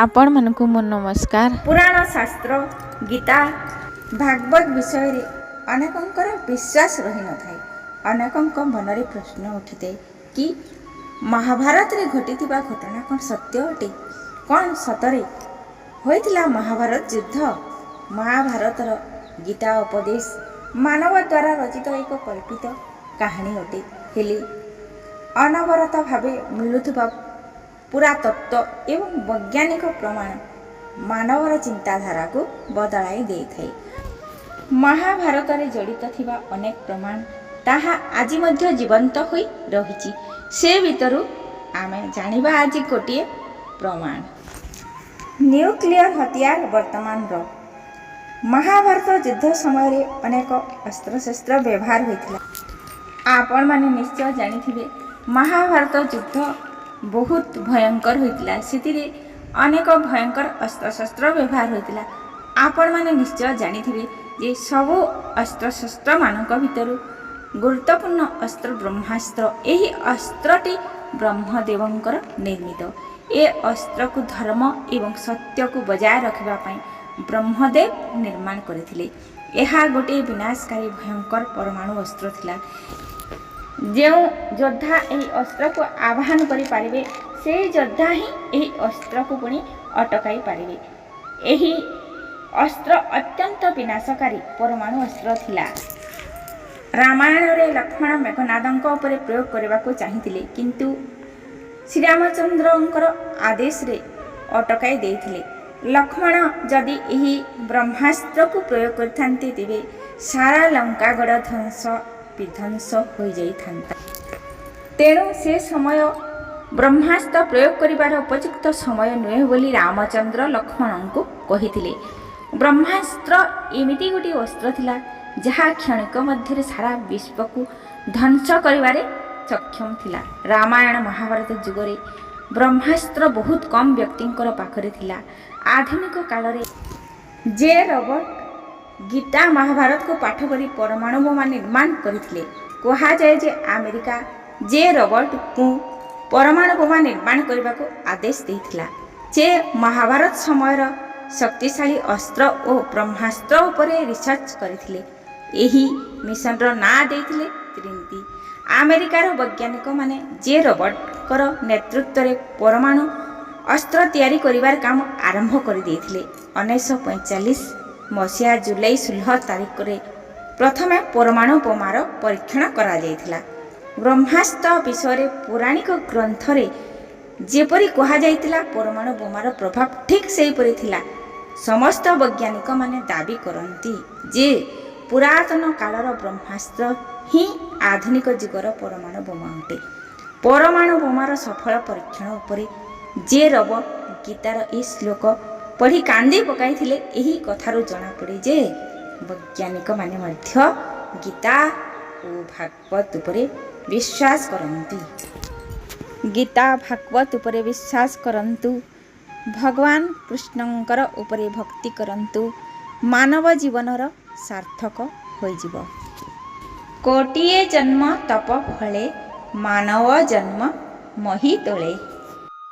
ଆପଣମାନଙ୍କୁ ମୋ ନମସ୍କାର। ପୁରାଣ ଶାସ୍ତ୍ର, ଗୀତା, ଭାଗବତ ବିଷୟରେ ଅନେକଙ୍କର ବିଶ୍ୱାସ ରହିନଥାଏ। ଅନେକଙ୍କ ମନରେ ପ୍ରଶ୍ନ ଉଠିଥାଏ କି ମହାଭାରତରେ ଘଟିଥିବା ଘଟଣା କ'ଣ ସତ୍ୟ ଅଟେ? କ'ଣ ସତରେ ହୋଇଥିଲା ମହାଭାରତ ଯୁଦ୍ଧ? ମହାଭାରତର ଗୀତା ଉପଦେଶ ମାନବ ଦ୍ୱାରା ରଚିତ ଏକ କଳ୍ପିତ କାହାଣୀ ଅଟେ। ହେଲେ ଅନବରତ ଭାବେ ମିଳୁଥିବା ପୁରାତତ୍ତ୍ୱ ଏବଂ ବୈଜ୍ଞାନିକ ପ୍ରମାଣ ମାନବର ଚିନ୍ତାଧାରାକୁ ବଦଳାଇ ଦେଇଥାଏ। ମହାଭାରତରେ ଜଡ଼ିତ ଥିବା ଅନେକ ପ୍ରମାଣ ତାହା ଆଜି ମଧ୍ୟ ଜୀବନ୍ତ ହୋଇ ରହିଛି। ସେ ଭିତରୁ ଆମେ ଜାଣିବା ଆଜି ଗୋଟିଏ ପ୍ରମାଣ, ନ୍ୟୁକ୍ଲିୟର ହତିଆର। ବର୍ତ୍ତମାନର ମହାଭାରତ ଯୁଦ୍ଧ ସମୟରେ ଅନେକ ଅସ୍ତ୍ରଶସ୍ତ୍ର ବ୍ୟବହାର ହୋଇଥିଲା। ଆପଣମାନେ ନିଶ୍ଚୟ ଜାଣିଥିବେ, ମହାଭାରତ ଯୁଦ୍ଧ ବହୁତ ଭୟଙ୍କର ହୋଇଥିଲା। ସେଥିରେ ଅନେକ ଭୟଙ୍କର ଅସ୍ତ୍ରଶସ୍ତ୍ର ବ୍ୟବହାର ହୋଇଥିଲା। ଆପଣମାନେ ନିଶ୍ଚୟ ଜାଣିଥିବେ ଯେ ସବୁ ଅସ୍ତ୍ରଶସ୍ତ୍ରମାନଙ୍କ ଭିତରୁ ଗୁରୁତ୍ୱପୂର୍ଣ୍ଣ ଅସ୍ତ୍ର ବ୍ରହ୍ମାସ୍ତ୍ର। ଏହି ଅସ୍ତ୍ରଟି ବ୍ରହ୍ମଦେବଙ୍କର ନିର୍ମିତ। ଏ ଅସ୍ତ୍ରକୁ ଧର୍ମ ଏବଂ ସତ୍ୟକୁ ବଜାୟ ରଖିବା ପାଇଁ ବ୍ରହ୍ମଦେବ ନିର୍ମାଣ କରିଥିଲେ। ଏହା ଗୋଟିଏ ବିନାଶକାରୀ ଭୟଙ୍କର ପରମାଣୁ ଅସ୍ତ୍ର ଥିଲା। ଯେଉଁ ଯୋଦ୍ଧା ଏହି ଅସ୍ତ୍ରକୁ ଆବାହନ କରିପାରିବେ, ସେହି ଯୋଦ୍ଧା ହିଁ ଏହି ଅସ୍ତ୍ରକୁ ପୁଣି ଅଟକାଇ ପାରିବେ। ଏହି ଅସ୍ତ୍ର ଅତ୍ୟନ୍ତ ବିନାଶକାରୀ ପରମାଣୁ ଅସ୍ତ୍ର ଥିଲା। ରାମାୟଣରେ ଲକ୍ଷ୍ମଣ ମେଘନାଦଙ୍କ ଉପରେ ପ୍ରୟୋଗ କରିବାକୁ ଚାହିଁଥିଲେ, କିନ୍ତୁ ଶ୍ରୀରାମଚନ୍ଦ୍ରଙ୍କର ଆଦେଶରେ ଅଟକାଇ ଦେଇଥିଲେ। ଲକ୍ଷ୍ମଣ ଯଦି ଏହି ବ୍ରହ୍ମାସ୍ତ୍ରକୁ ପ୍ରୟୋଗ କରିଥାନ୍ତେ, ତେବେ ସାରା ଲଙ୍କାଗଡ଼ ଧ୍ୱଂସ ବିଧ୍ୱଂସ ହୋଇଯାଇଥାନ୍ତା। ତେଣୁ ସେ ସମୟ ବ୍ରହ୍ମାସ୍ତ୍ର ପ୍ରୟୋଗ କରିବାର ଉପଯୁକ୍ତ ସମୟ ନୁହେଁ ବୋଲି ରାମଚନ୍ଦ୍ର ଲକ୍ଷ୍ମଣଙ୍କୁ କହିଥିଲେ। ବ୍ରହ୍ମାସ୍ତ୍ର ଏମିତି ଗୋଟିଏ ଅସ୍ତ୍ର ଥିଲା, ଯାହା କ୍ଷଣିକ ମଧ୍ୟରେ ସାରା ବିଶ୍ୱକୁ ଧ୍ୱଂସ କରିବାରେ ସକ୍ଷମ ଥିଲା। ରାମାୟଣ ମହାଭାରତ ଯୁଗରେ ବ୍ରହ୍ମାସ୍ତ୍ର ବହୁତ କମ୍ ବ୍ୟକ୍ତିଙ୍କର ପାଖରେ ଥିଲା। ଆଧୁନିକ କାଳରେ ଜେ ରବର୍ଟ ଗୀତା ମହାଭାରତକୁ ପାଠ କରି ପରମାଣୁ ବୋମା ନିର୍ମାଣ କରିଥିଲେ। କୁହାଯାଏ ଯେ ଆମେରିକା ଜେ ରବର୍ଟଙ୍କୁ ପରମାଣୁ ବୋମା ନିର୍ମାଣ କରିବାକୁ ଆଦେଶ ଦେଇଥିଲା। ସେ ମହାଭାରତ ସମୟର ଶକ୍ତିଶାଳୀ ଅସ୍ତ୍ର ଓ ବ୍ରହ୍ମାସ୍ତ୍ର ଉପରେ ରିସର୍ଚ୍ଚ କରିଥିଲେ। ଏହି ମିଶନର ନାଁ ଦେଇଥିଲେ ତ୍ରିନିଟି। ଆମେରିକାର ବୈଜ୍ଞାନିକମାନେ ଜେ ରବର୍ଟଙ୍କର ନେତୃତ୍ୱରେ ପରମାଣୁ ଅସ୍ତ୍ର ତିଆରି କରିବାର କାମ ଆରମ୍ଭ କରିଦେଇଥିଲେ। 1945 ମସିହା ଜୁଲାଇ 16 ତାରିଖରେ ପ୍ରଥମେ ପରମାଣୁ ବୋମାର ପରୀକ୍ଷଣ କରାଯାଇଥିଲା। ବ୍ରହ୍ମାସ୍ତ୍ର ବିଷୟରେ ପୌରାଣିକ ଗ୍ରନ୍ଥରେ ଯେପରି କୁହାଯାଇଥିଲା, ପରମାଣୁ ବୋମାର ପ୍ରଭାବ ଠିକ୍ ସେହିପରି ଥିଲା। ସମସ୍ତ ବୈଜ୍ଞାନିକମାନେ ଦାବି କରନ୍ତି ଯେ ପୁରାତନ କାଳର ବ୍ରହ୍ମାସ୍ତ୍ର ହିଁ ଆଧୁନିକ ଯୁଗର ପରମାଣୁ ବୋମା ଅଟେ। ପରମାଣୁ ବୋମାର ସଫଳ ପରୀକ୍ଷଣ ଉପରେ ଜେ ରବର୍ଟ ଗୀତାର ଏହି ଶ୍ଲୋକ ପଢ଼ି କାନ୍ଦି ପକାଇଥିଲେ। ଏହି କଥାରୁ ଜଣାପଡ଼େ ଯେ ବୈଜ୍ଞାନିକମାନେ ମଧ୍ୟ ଗୀତା ଓ ଭାଗବତ ଉପରେ ବିଶ୍ୱାସ କରନ୍ତି। ଗୀତା ଭାଗବତ ଉପରେ ବିଶ୍ୱାସ କରନ୍ତୁ, ଭଗବାନ କୃଷ୍ଣଙ୍କର ଉପରେ ଭକ୍ତି କରନ୍ତୁ, ମାନବ ଜୀବନର ସାର୍ଥକ ହୋଇଯିବ। କୋଟିଏ ଜନ୍ମ ତପ ଫଳେ, ମାନବ ଜନ୍ମ ମହି ତଳେ।